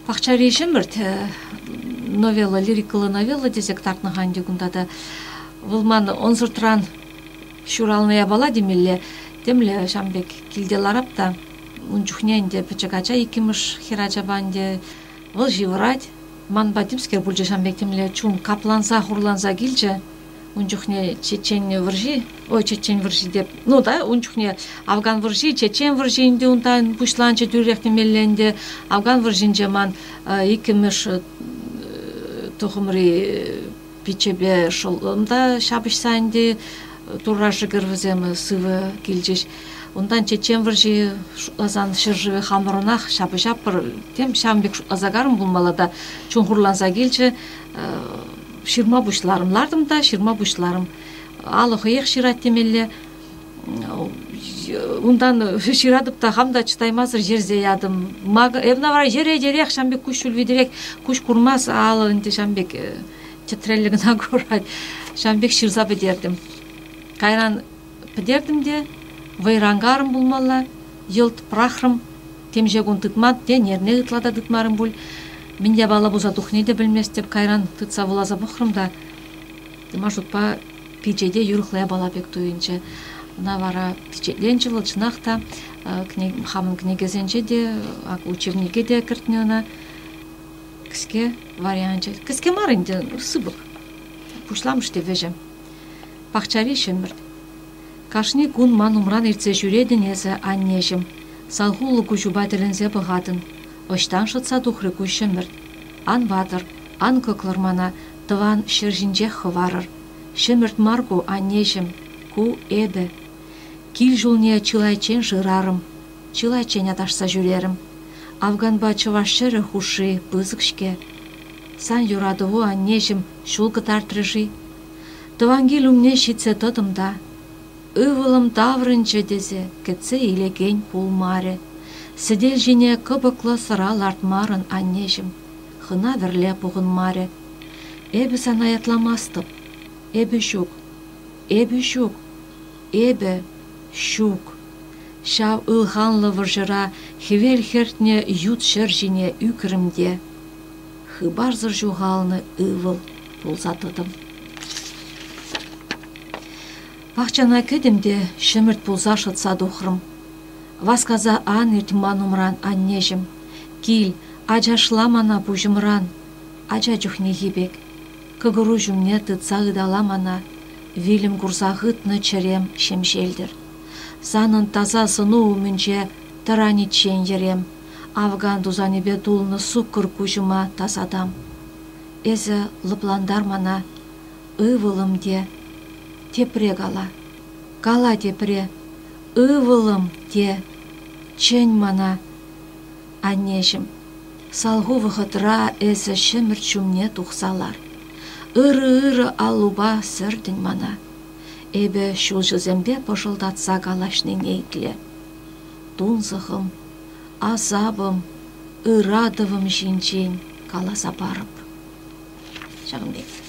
Пахчари ҫӗмӗрт новелла, лирикӑллӑ новелла тесе кӑтартнӑ-ха ӗнтӗ кунта та. Вӑл ман ӑнсӑртран ҫуралнӑ япала темелле. Темле ҫавӑн пек килте ларап та ун чухне ӗнтӗ пӗчӗк ача иккӗмӗш хӗрачапа ӗнтӗ вӑл ҫывӑрать. Манпа темскер пулчӗ ҫавӑн пек темле чун капланса хурланса килчӗ. Ун чухне Чечен вӑрҫи, ой, Чечен вӑрҫи те, ну да, ун чухне Афган вӑрҫи, Чечен вӑрҫи ӗнтӗ унтан пуҫланчӗ тӳрех темелле ӗнтӗ. Афган вӑрҫинче ман иккӗмӗш тухӑмри пиччепе шӑллӑм та ҫапӑҫса ӗнтӗ Турра шӗкӗр вӗсем сывӑ килчӗҫ. Унтан Чечен вӑрҫи шутласан ҫӗршывӗ хамӑрӑнах ҫапӑҫатпӑр. Тем ҫавӑн пек шутласа карӑм пулмалла та чун хурланса килчӗ. Ҫырма пуҫларӑм. Лартӑм та ҫырма пуҫларӑм. Алӑ хӑех ҫырать темелле. Унтан ҫыратӑп та хам та чӑтаймасӑр йӗрсе ятӑм. Эпӗ вара йӗре-йӗрех ҫавӑн пек куҫҫуль витӗрех куҫ курмас алӑ ӗнтӗ ҫавӑн пек тӗтреллӗ кӑна курать. Ҫавӑн пек ҫырса пӗтертӗм. Кайран пӗтертӗм те вӑйран карӑм пулмалла, йӑлт пӑрахрӑм. Темиҫе кун тытман, тен, эрне ытла та тытмарӑм пуль. Мӗн япала пулса тухни те пӗлместӗп. Кайран тытса вуласа пӑхрӑм та тӑма шутпа пичете юрӑхлӑ япала пек туйӑнчӗ. Ӑна вара пичетленчӗ вӑл чӑнах та. Хамӑн кӗнекесенче те, ак учебнике те кӗртнӗ ӑна. Кӗске варианчӗ. Кӗске мар ӗнтӗ, сыпӑк. Пуҫламӑш те вӗҫӗ. Пахчари ҫӗмӗрт. Кашни кун ман умран иртсе ҫӳретӗн эсӗ, аннеҫӗм. Салхуллӑ куҫупа тӗлӗнсе пӑхатӑн. Ӑҫтан шӑтса тухрӗ ку ҫӗмӗрт? Ан ватӑр, ан кӑклӑр мана, тӑван ҫӗр ҫинчех хӑварӑр. Ҫӗмӗрт мар ку, аннеҫӗм, ку эпӗ. Кил ҫулне чылайччен шырарӑм, чылайччен аташса ҫӳрерӗм. Афганпа чӑваш ҫӗрӗ хушши пысӑк-ҫке. Сан юратӑву, аннеҫӗм, ҫул кӑтартрӗ-ши? Тӑван кил умне ҫитсе тӑтӑм та ывӑлӑм таврӑнчӗ тесе кӗтсе илекен пулмарӗ. Сӗтел ҫине кӑпӑклӑ сӑра лартмарӑн, аннеҫӗм, хӑна-вӗрле пухӑнмарӗ. Эпӗ сана ятламастӑп. Эпӗ ҫук. Эпӗ ҫук. Эпӗ ҫук. Ҫав ылханлӑ вӑрҫӑра хӗвел хӗртнӗ ют ҫӗр ҫине ӳкрӗм те хыпарсӑр ҫухалнӑ ывӑл пулса тӑтӑм. Пахчана кӗтӗм те ҫӗмӗрт пулса шӑтса тухрӑм. Васкаса ан ирт ман умран, аннеҫӗм. Кил, ачашла мана пуҫӑмран, ача чухнехи пек. Кӑкӑру ҫумне тытса ытала мана, вилӗм курса хытнӑ чӗрем ҫемҫелтӗр. Санӑн таса сӑну умӗнче тӑраниччен йӗрем, Афган тусанӗпе тулнӑ суккӑр куҫӑма тасатам. Эсӗ лӑплантар мана, ывӑлӑм те. Тепре кала, кала тепре, ывӑлӑм те. Чӗн мана, аннеҫӗм. Салху вӑхӑтра эсӗ ҫӗмӗрт ҫумне тухса лар. Ырӑ-ырӑ аллупа сӗртӗн мана. Эпӗ ҫулҫӑсемпе пӑшӑлтатса калаҫнине итле. Тунсӑхӑм, асапӑм, ыратӑвӑм ҫинчен каласа парӑп. Ҫавӑн пек.